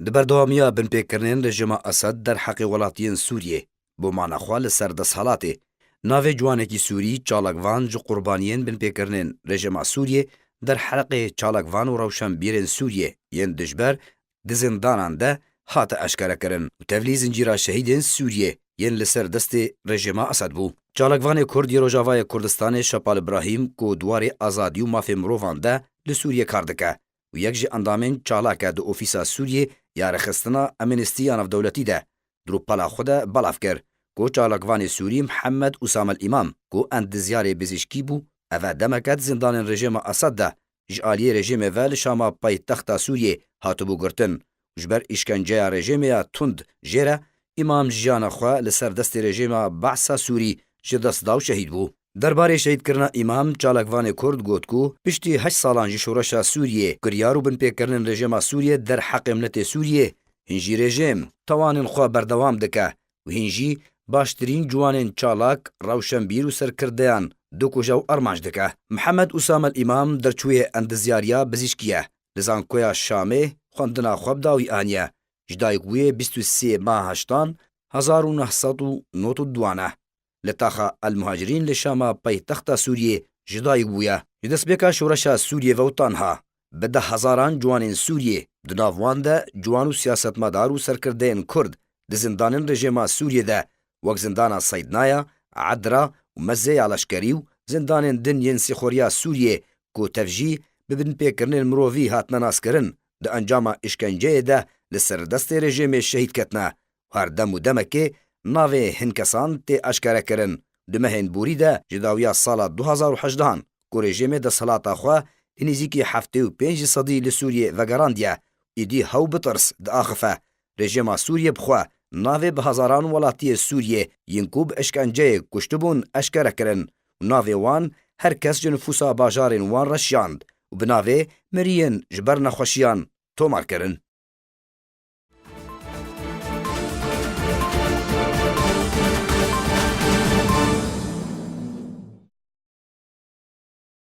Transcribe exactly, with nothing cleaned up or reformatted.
Di berdewamiya binpêkirinên rejîma Esed derheqê welatiyên Sûriyê bo mana xwe li ser desthilatê, navê ciwanekî Sûrî çalakvan ji qurbaniyên binpêkirinên rejîma Sûriyê derheqê çalakvan û rewşenbîrên Sûriyê yên dijber di zindanan de hate eşkerekirin û tevlî zincîra şehîdên Sûriyê yên li ser destê rejîma Esed bû. Çalakvanê Kurd yê Rojavayê Kurdistanê Şepal Îbrahîm ku di warê azadî û mafê mirovan de li Sûriyê kar dike û yek ji endamên çalak e di ofîsa Sûriyê ya rêxistina Amnesty ya navdewletî de di rûpela xwe de belav kir ku çalakvanê Sûrî Mihemed Usamel Îmam ku endizyarê bizîşkî bû, eve demeke di zindanên rejîma Esed de ji aliyê rejîmê ve li Şama paytexta Sûriyê hatibû girtin û ji ber îşkenceya rejîmê ya tund jê re Îmam jiyana xwe li ser destê rejîma Behsa Sûrî ji dest da û şehîd bû. Derbarê şehîdkirina Îmam, çalakvanê Kurd got ku piştî heşt salan ji şoreşa Sûriyê, kiryar û binpêkirinên rejîma Sûriyê derheqê miletê Sûriyê, hîn jî rejîm tewanên xwe berdewam dike û hîn jî baştirîn ciwanên çalak, rewşenbîr û serkirdeyan dikuje û armanc dike. Mihemed Usamel Îmam derçûyê endizyariya bizîşkî ye. Li Zankoya Şamê xwendina xwe bi dawî aniye. Ji dayik bûyê bîst û sê meha heştan hezar û neh sed û nod û duan e. Li taxa El Muhacirîn li Şama paytexta Sûriyê ji dayik bûye. Ji destpêka şoreşa Sûriyê ve û tanha bi deh hezaran ciwanên Sûriyê, di nav wan de ciwan û siyasetmedar û serkirdeyên Kurd di zindanên rejîma Sûriyê de wek zindana Seydnaya, Edra û Mezê ya leşkerî û zindanên din yên sîxoriya Sûriyê ku tev jî bi binpêkirinên mirovî hatine naskirin, di encama îşkenceyê de li ser destê rejîmê şehîd ketine û her dem û demekê navê hin kesan tê eşkerekirin. Di mehên borî de ji dawiya sala du hezar û hejdehan ku rejîmê desthilata xwe li nêzîkî heftê û pênc sedî li Sûriyê vegerandiye, êdî hew bi tirs diaxife. Rejîma Sûriyê bi xwe navê bi hezaran welatiyê Sûriyê yên ku bi îşkenceyê kuştibûn eşkere kirin û navê wan her kes ji nifûsa bajarên wan re şiyand û bi navê miriyên ji ber nexweşiyan tomar kirin.